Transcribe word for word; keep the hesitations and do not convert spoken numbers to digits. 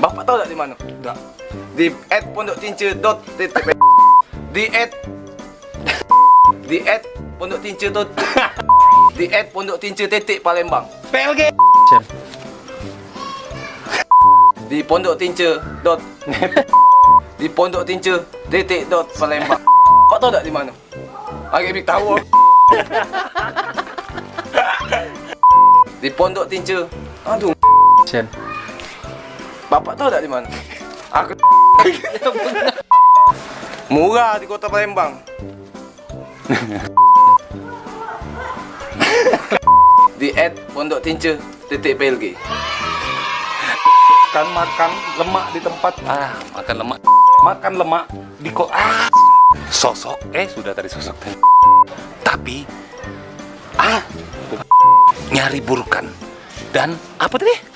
Bapak tahu tak di mana? Dak. Di at pondok tince dot titik. Di at, di at pondok tince dot, di at pondok tince titik Palembang. P L G. Di pondok tince dot, di pondok tince titik dot Palembang. Kau tahu tak di mana? Agak bik tahu. Di pondok tince. Aduh. Sen. Bapak tahu tak di mana? Aku murah di kota Palembang. Di at pondok tince titik P L G. Kan makan lemak di tempat, ah, makan lemak. Makan lemak di ko-, ah. Sosok, eh, sudah tadi sosok tadi. Tapi, ah, nyari burukan. Dan apa tadi?